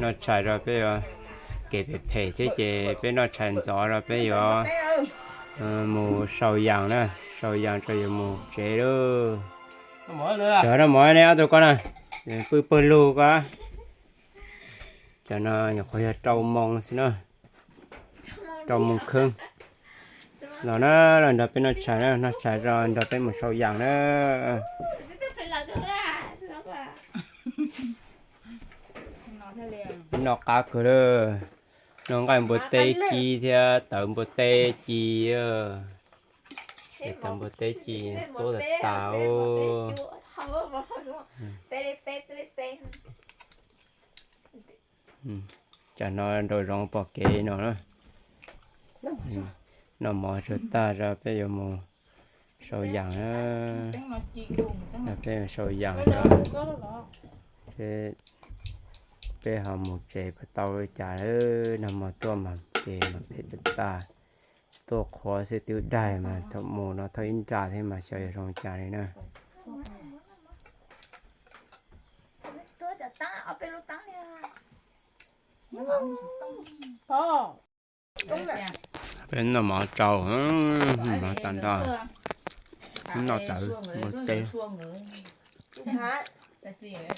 Noj tshais rau peb yuav, kev phem phem thiab ces peb noj tshais ntxov rau peb yuav mus sau yas na, sau yas rau yuav mus tsev lauj. Cov noj mov ne ob tug ko na, pw pawg lug ko. Cov no nyuam qhuav yog rau moo xwb na, rau moo kheeb. Los na, los nrog peb noj tshais na, noj tshais rau nrog peb mus sau yas na. Noj qab kawg lawm. Noj nqaij npua teb ci thiab tawv npua teb ci. Ces tawv npua teb ci tuab tas tas. Tsam no nraum zoov pom kev no na. Noj mov tsau tag rau peb yuav mus sau yas na. Peb sau yas rau, peb ho mus tsev puas tau li cas. Nag hmo tuaj mas kev mas phem tas tas, tuaj qhuav xwb twb daig mas thaum mus no thauj ib nra thiab mas xyov yuav zoo cas li na. Peb noj mov tsau, mov tas nrho, noj tawv npua teb.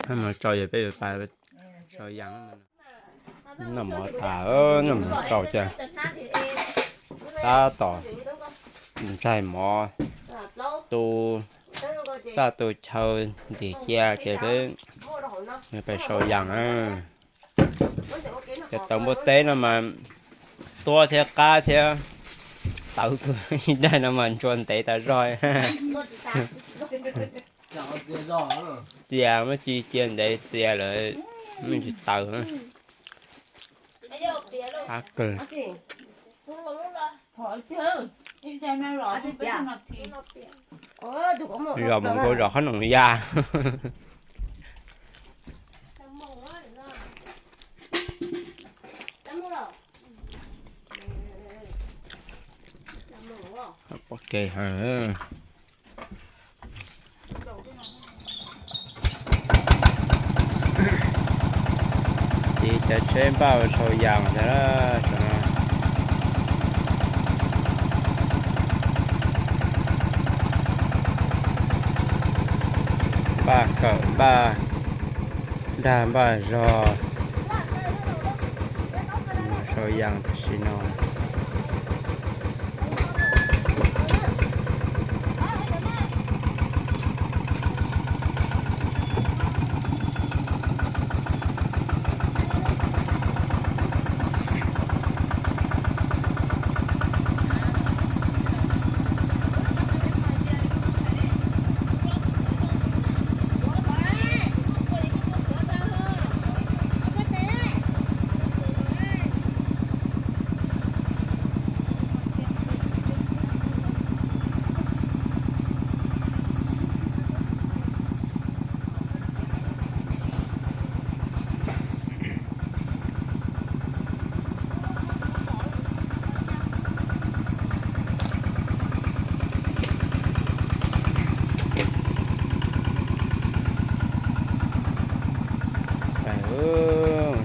Noj mov tsau yog peb yuav pais sau yas. Noj mov tas, noj mov tsau cas tab tom ntsaig mov tu, txaj tu chaw ntim cia ces peb pais sau yas na. Cov tawv npua teb no mas tuab thiab qab thiab tawv kawg, ib daig no mas ntshua ntev tas zog. Txias muab ci cia ntev txias lawm, muab tsis tawv. Qab kawg. Zos mus nkaus zos qhob noom ya. Pom kev heev. Ces cov tsheb npaj sau yas ntag. Npaj kawm npaj dag npaj zog, mus sau yas tam sim no.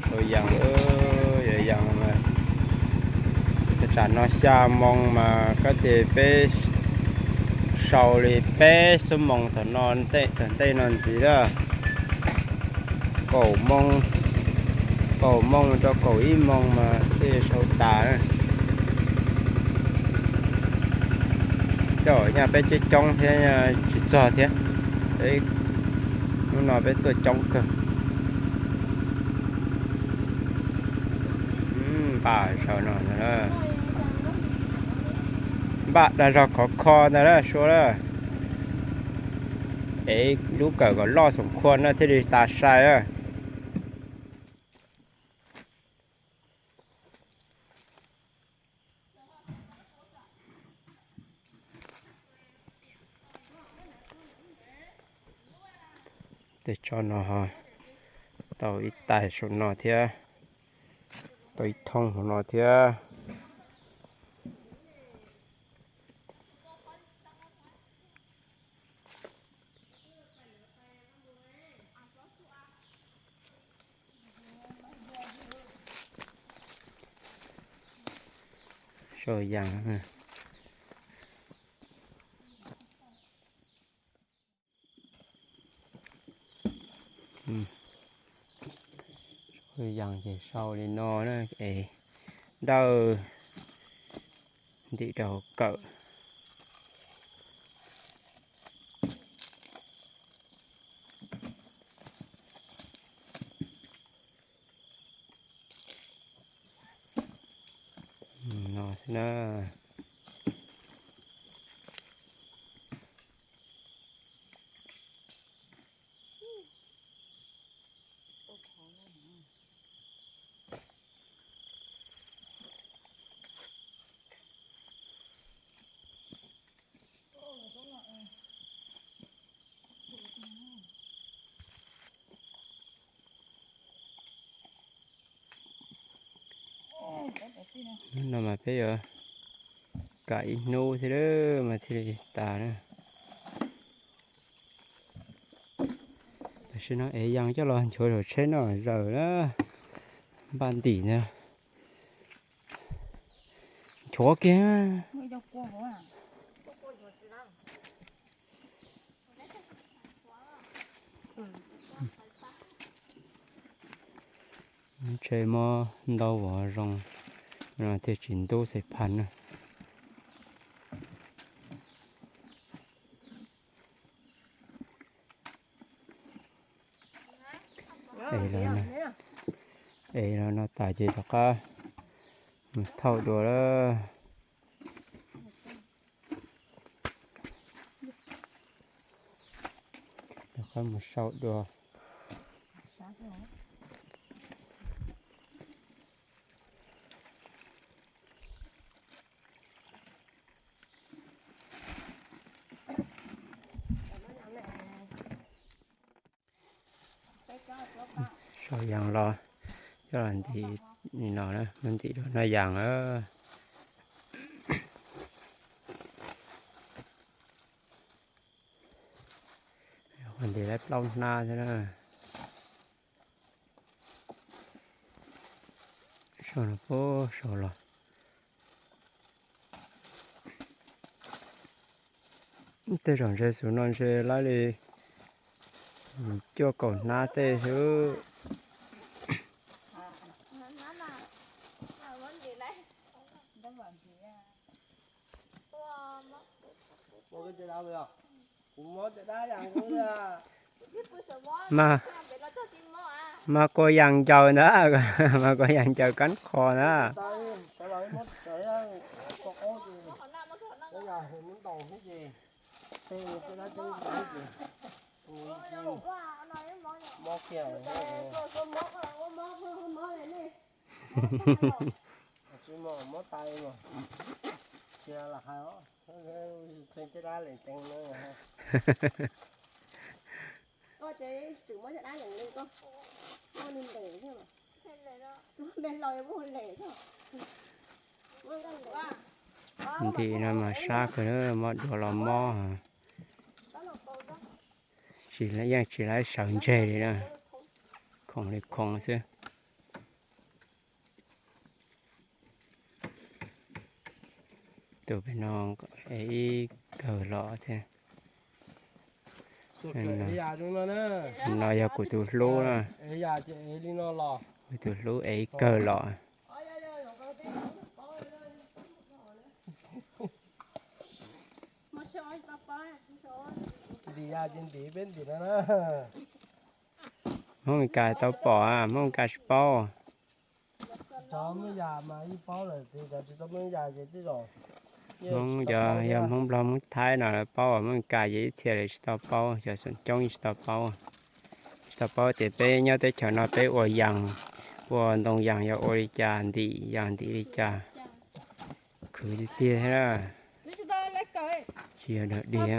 Sau yas, yas yas. Tam sim no xya moo mas kab tes peb sau li peb xuab moos thaum no, thaum ntej no ntxiv lawm. Kaum moo, kaum moo rau kaum ib moo mas thiaj sau tas. Coj nyaj peb coob coob thiab tsis txog thiab. Hnub no peb tuaj coob kawg. Npaj zog no, npaj dag zog khov kho ntag lawm Suav lawm. Es lub kawm kom loj xoom khua no thiaj li tas sai. Tej tsob no ho tau ib tais saum no thiab, tau ib thooj hauv no thiab. Sau yas. Sau yas ces sau li no na es dawj ntim rau hauv kawm. No xwb na. Hnub no mas peb yuav kam ib hnub thiab mas thiaj li tas na. Tam sim no ev yas coj los nchuav saum tsheb no zaws na, npaj ntim na. Nchuav kiag. Tsheb mob ntau vov zoo no thiaj tsis ntub xais phas na. Es los no tas ces rov qab mus thauj dua lawm. Rov qab mus sau dua. Sau yas los coj los ntim li no na, muab ntim rau noj yas na. Ntim lawv plaub hnab xwb na. Sau no puag saud los. Tej zaum ntshe xus no ntshe lawv li cuaj kaum hnab tej xwb. Mas, mas kuv yas ncaws ntag, mas kuv yas ncaws kab qho ntag. Tsis muaj mob tais mas tsis lam hais os, tseem caj dab lees teev na. Ntim no mas sab kawg, mob duav los mob. Tsis, yeej tsis laib sawv ntseg li na, khoom li khoom xwb. Tus pem no ev ib kawg los thiab. No yog kuv tus hlub na, kuv tus hlub ev ib kawg los. Ntim yas ces ntim peb ntim no na. Hmoob Mes Kas tau pom, Hmoob Mes Kas tsis paub. Cov muaj yas mas yeej paub lawm, cov tsis tau muaj yas ces tej zaum Hmoob cov yog Hmoob Nplog Hmoob Thaib no lawv paub, Hmoob Mes Kas ces ib txhia lawv tsis tau paub, cov xeem coob tsis tau paub. Tsis tau paub tias peb nyob teb chaws no peb ua yas, ua ntoo yas yog ua li cas, ntim yas ntim li cas, khwv tiag tiag thiab na. Tsis yog dog dig.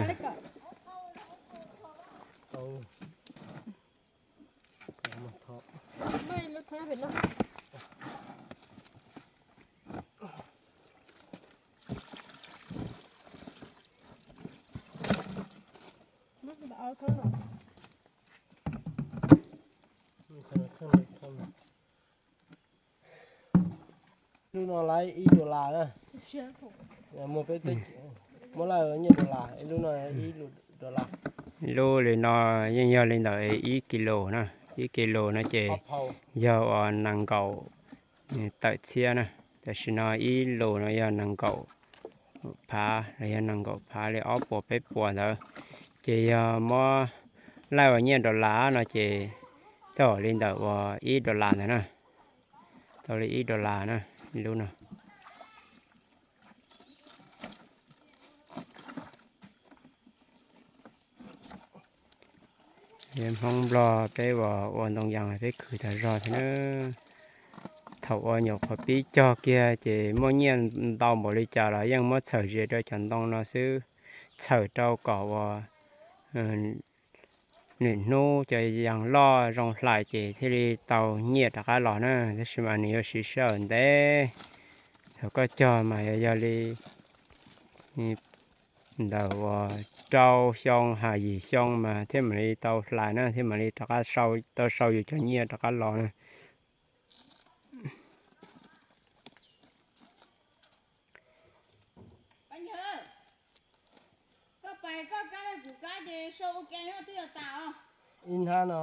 Hnub no laiv ib dollar na. Muaj peb teg, muab laj nyiaj dollar, ib lub no ib lub dollar. Lub li no yeej yog li ntawm ib kis lus na, ib kis lus no ces yog uas nees nkaum tawm txhiab na. Tam sim no ib lus no yog nees nkaum phav los yog nees nkaum phav li ob puas peb puas ntawd. Ces yog muab laij ua nyiaj dollar no ces tau li ntawm uas ib dollar ntawd na. Tau li ib dollar na, lub no. Hmoob Nplog peb uas ua ntoo yas peb khwv tag zog thiab na. Thaum uas nyuam qhuav pib cog kiag ces muaj nyiaj ntau npaum li cas los yeej muab txhawm zes rau cov ntoo no xwb, txhawm rau kom uas nws hnub cov yas loj zoo hlais ces thiaj li tau nyiaj rov qab los na. Tab sis mas nws yuav siv sij hawm ntev, thaum koj cog mas yog li ntawm uas rau xyoo ha yim xyoo mas thiaj mam li tau hlais na, thiaj mam li rov qab tau sau yus cov nyiaj rov qab los na. Ib hnab no,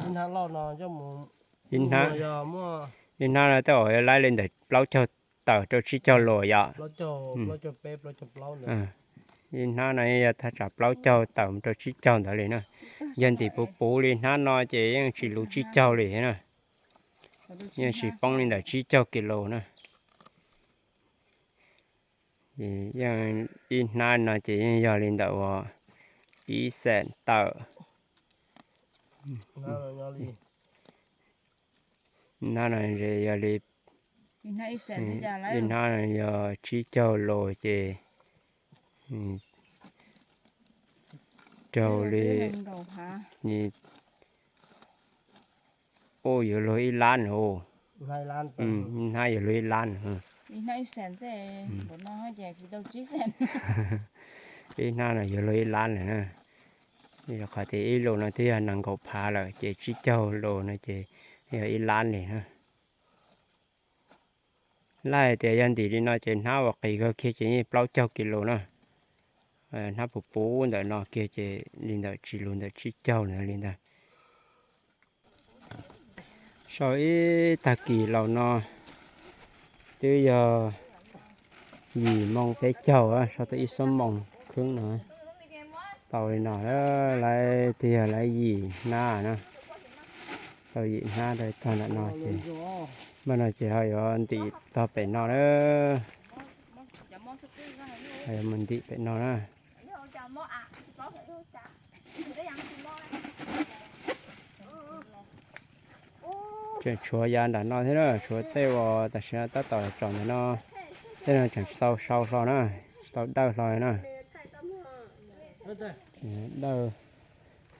ib hnab loj no coj mus, ib hnab no tej zaum yuav laib li ntawm plaub caug tawm rau tsib caug lus yom. Ib hnab no yog thaj tsam plaub caug tawm mus rau tsib caug ntawd li na. Yog ntim puv puv li hnab no ces yeej tsis luv tsib caug li na. Yeej tsis poob li ntawm tsib caug kis lus na. Yeej ib hnab no ces yeej yog li ntawm uas ib xees tawm. Hnab no yog li, ib hnab no yog tsib caug lus ces raug li, ub, yuav luag ib lab na. Ib hnab yuav luag ib lab na. Ib hnab no yuav luag ib lab lawm na. Qhov tias ib lus no twb yog nees nkaum phav lawm ces tsib caug lus no ces yog ib lab li na. Laj tias yog ntim li no ces hnab uas qis kawg kiag ces yeej plaub caug kis lus na. Hnab puv puv ntawm no kiag ces li ntawm tsis luv ntawm tsib caug na li ntag. Sau ib tag kis laus no twb yog yim moo peb caug, sau tau ib xuab moos khwb no. Tau li no, lawv twb yog lawv yim hnab na. Tau yim hnab rau tag ntawm no ces, mas no ces ho yuav ntim tog pem no na. Ho yuav mus ntim pem no na. Tseem tshuav yav nram no thiab na, tshuav tej uas tam sim no tab tom tsom ntawm no, tej no tseem tsis tau sau hlo na, tsis tau dawj hlo na. Dawj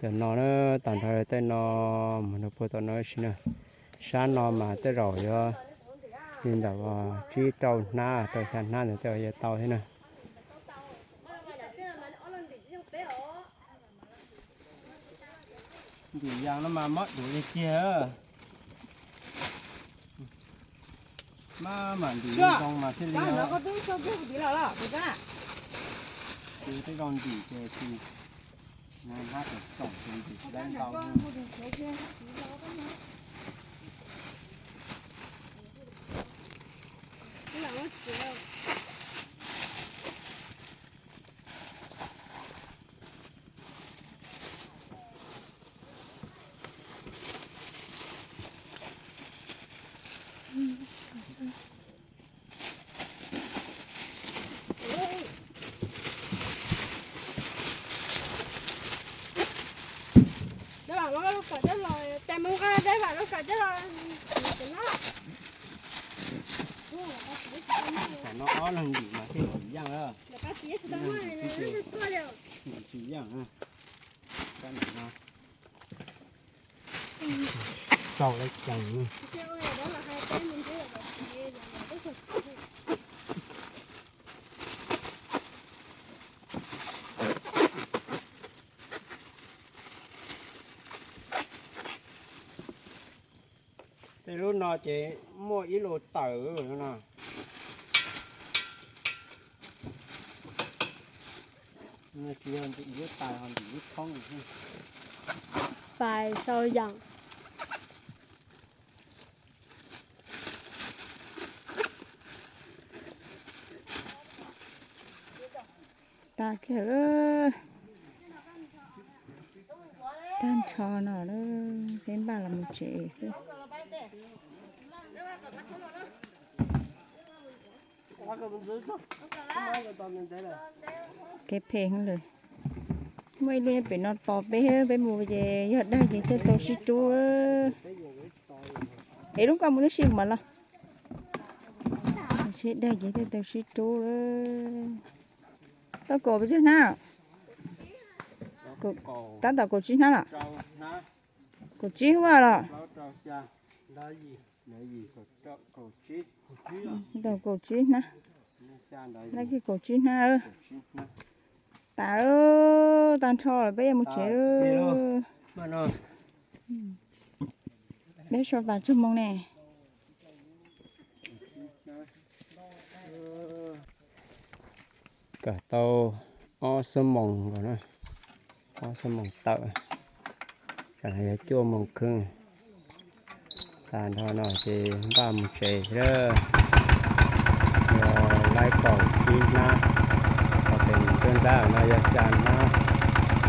cov no na, tag nrho tej no mus rau puag tom no ib si na. Sab no mas tej zaum yuav li ntawm tsib rau hnab rau xya hnab ntawd tej zaum yuav tau thiab na. Ntim yas no mas mob duav li kiag. Maj mam ntim zoo mas thiaj li. Ces tej zaum ntim ces tsis, hnab tsoom tsoom ces ntim tsis laib ntau. Tam no ob leeg ntim mas thiaj tsis yeej, ntim tsis yeej. Tsaus lawv cees. Tej lub no ces muaj ib lus tawm no. Nws tsis yog ntim lub tais ho ntim lub thoob xwb. Tais sau yam. Tag kiag lawm. Tag nrho no lawm, peb npaj los mus tsev xwb. Kev phem heev lawm. Muaj ib lub nyob pem no tos peb, peb mus ces yog dag ces thiaj tau sib rub. Es lub koj mus lub sij mas los. Sib dag ces thiaj tau sib rub. Tau kaum pes tsawg hnab? Tab tom kaum tsib hnab los? Kaum tsib hnab los? Tau kaum tsib hnab. Tau kiag kaum tsib hnab. Tas, tag nrho lawm, peb yuav mus tsev. Peb sau tas tsawg moos ne? Kam tau ob xuab moos nkaus na, ob xuab moos tawm, tsam no yog cuaj moos kheev. Tag nrho no ces npaj mus tsev thiab. Yog laib kaum tsib hnab, ho pem nruab nrab no yog xya hnab,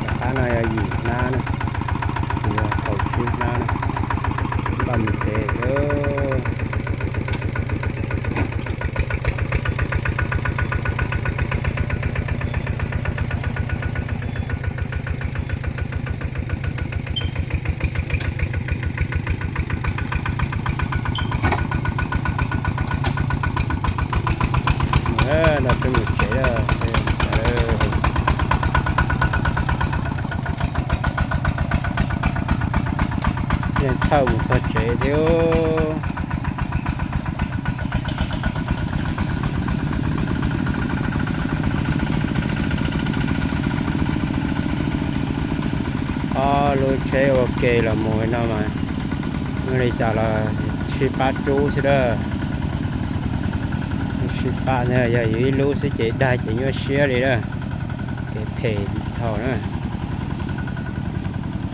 tom qab no yog yim hnab na, yog kaum tsib hnab na, npaj mus tsev thiab. No peb mus tsev lawm. Yeej txhawj mus txog tsev thiab. Ob lub tsheb ua ke los mus no mas, muaj li cas los sib pab rub xwb lawm. Sib pab, yog yus ib lub xwb ces dag ces nyuaj siab li lawm. Kev phem dhau na.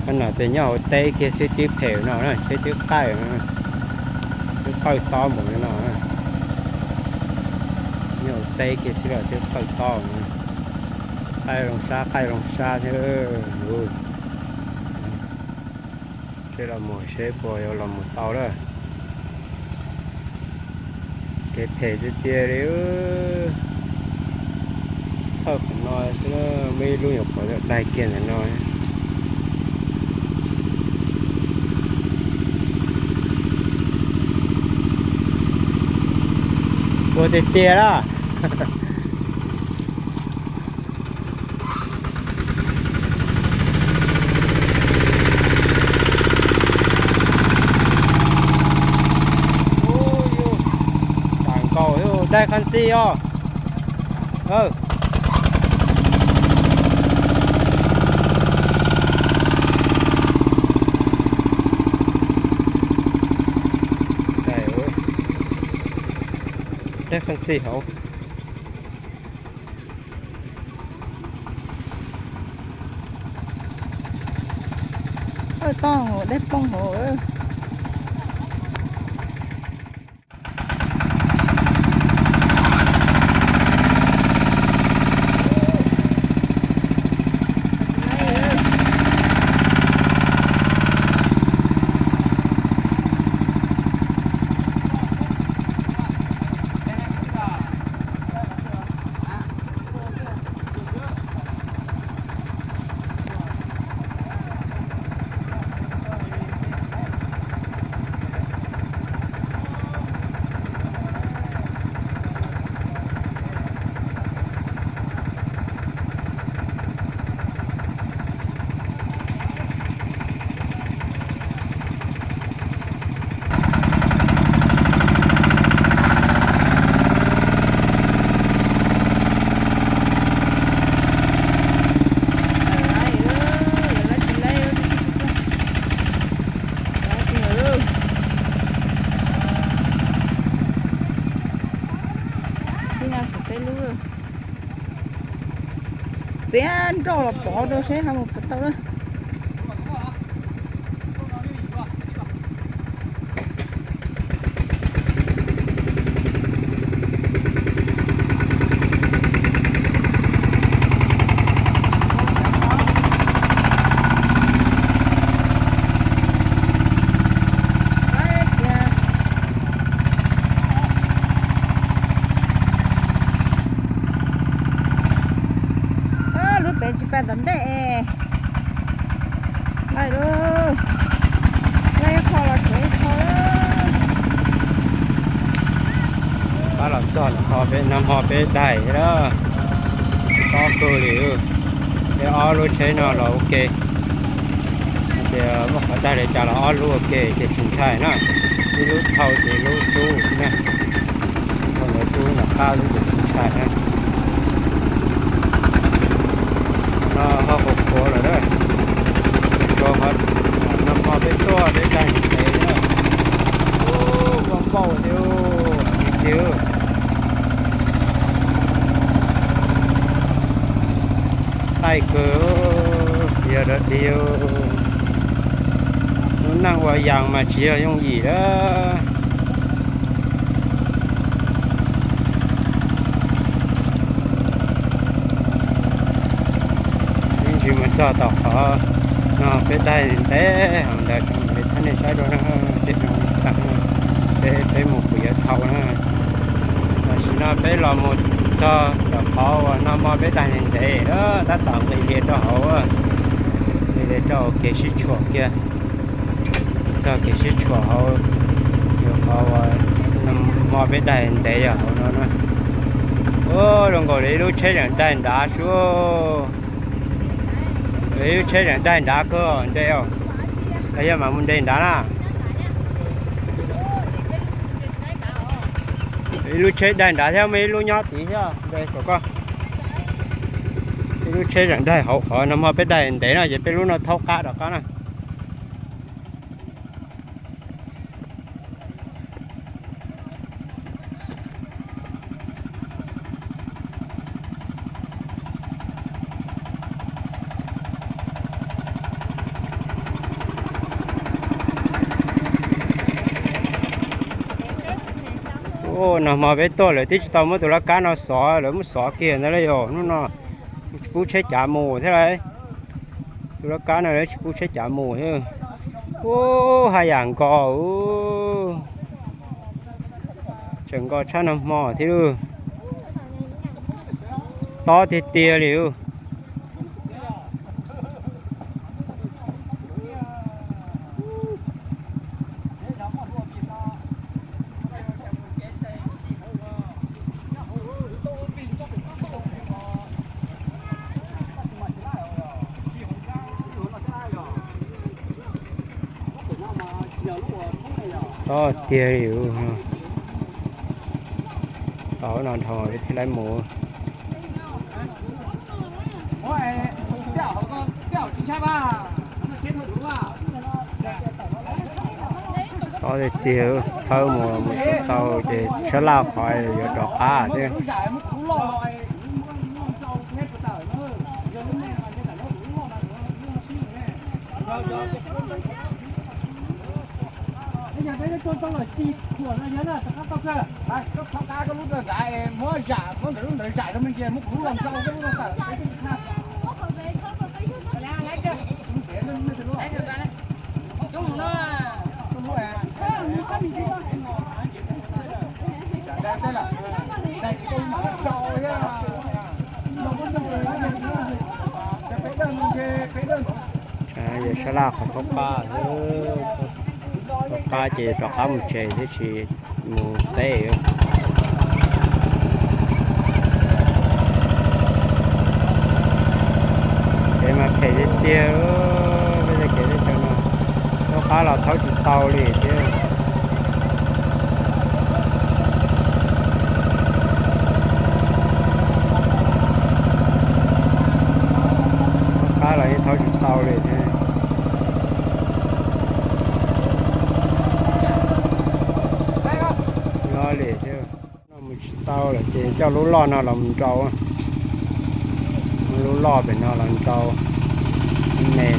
Qhov no ces nyob hauv teb kiag xwb twb phem no na, tsheb twb qaij, twb pawj tob mus li no. Nyob hauv teb kiag xwb los twb pawj tob, qaij loo sab qaij loo sab thiab. Seb los mus seb puas yuav los mus tau lawm. Kev phem tiag tiag li. Txhawj qhov no xwb, muaj ib lub nyuam qhuav daig kiag ntawm no. Ua tiag tiag lawm. Tag nkaus, daig qhov ntxi os. Daig qhov ntxi hauv. Pawj tob hauv, daig poob hauv. Txiav nroj los pov rau seb ho mus puas tau na. Lub pem tsis pas tom ntej. Laij lauj, laij ib qho los tsuav ib qho. Pab los txog qhov peb nag hmo peb daig thiab, tob kawg li. Peb ob lub tsheb no los ua ke, hais tias muaj qhov daig li cas los ob lub ua ke ces tsis ntshai na. Ib lub thau ces ib lub rub xwb na. Thau ntawd rub nram qab lub ces tsis ntshai na. No ho qhuav qhuav lawm na. Tsuas qhov nag hmo peb tuaj peb daig ntev na. Ub, npau npau thiab, tiv tiv. Qaij kawg, yog dog dig. Lub neej ua yas mas tsis yog yooj yim lawm. Ib ntsis mus txog tom qhov no peb daig ntev heev ntawd, peb thaij nej saib dua na, peb, peb mus kuv yuav thau na. Tam sim no peb los mus txog tom qhov uas nag hmo peb daig ntev ntev, tab tom nqis lias rau hauv, nqis lias rau kev sib tshuam kiag. Txog kev sib tshuam hauv, qhov uas nag hmo peb daig ntev yog hauv no na. Ub, zoo nkaus li ib lub tsheb tseem daig nrad xwb. Ib lub tsheb tseem daig nrad kawg nte os. Los yog mam mus nte nrad na. Ib lub tsheb daig nrad thiab muaj ib lub nyob tid thiab nte saum ko. Ib lub tsheb tseem daig hauv qhov nag hmo peb daig ntev no ces peb lub no thaub qab rov qab na. Ub, nag hmo peb tuaj lawv twb tsis tau muab tus laj kab no xov, lawv muab xov kiag ntawd lauj. Yog hnub no tsis pub tsheb cav mus thiab lauj. Tus laj kab no lawv tsis pub tsheb cav mus thiab. Ub, haj yam nkos, tseem nkos tshaj nag hmo thiab lauj. Tob tiag tiag li. Tob tiag li. Tau no dhau thiaj li mus. Tob tiag tiag, thawb mus mus tsis tau ces sab laj qhov yuav rov qab thiab. Yog sab laj qhov thaub qab, thaub qab ces rov qab mus tsev thiab tsis mus teb. Kev mas phem tiag tiag, peb tej kev teb chaws no, thaub qab los thaub tsis tau li thiab. Thaub qab los yeej thaub tsis tau li thiab. Nyob li thiab, no mus tsis tau lawm ces coj lub loj no los mus nraus. Lub loj pem no los nrau, me,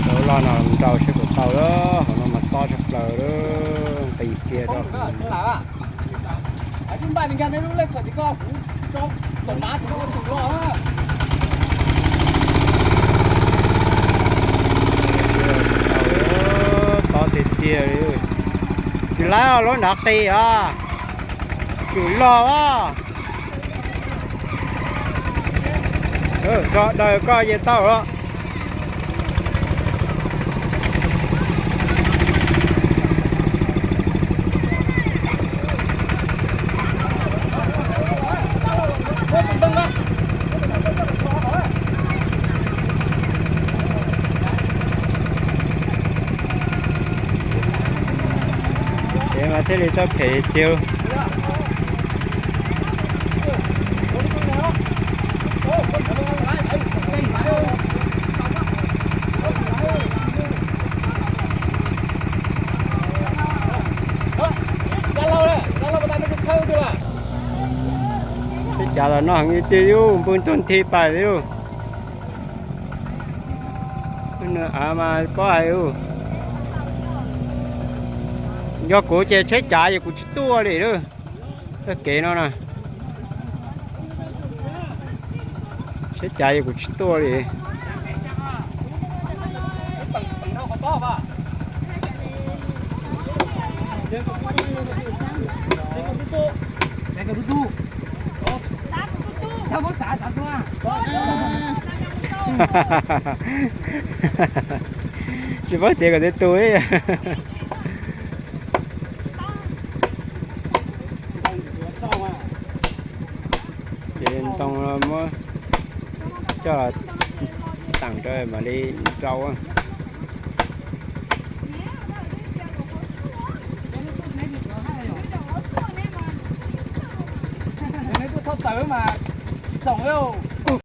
lub loj no los nrau saib puas tau lawm, hauv no mas tob tshaj plaws lawm, nqis kiag rau. Tob tiag tiag li. Tsis laib os, lub nrad qis os. Tsum loj os. Tso daws koj ces tau los. Ces mas thiaj li tau phem tiag. Tsheb cav los noj heev tiag, yus npw tuag nthi pais li. Nws av mas pob hais, yog kuv ces tsheb cav ces kuv tsis tuaj li lawm. Txoj kev no na, tsheb cav ces kuv tsis tuaj li. Tsis paub txiav kom tib tug. Ces ntoo muab coj los teem rau mam li rau. Neb tuaj thauj taws mas tsis xoom li.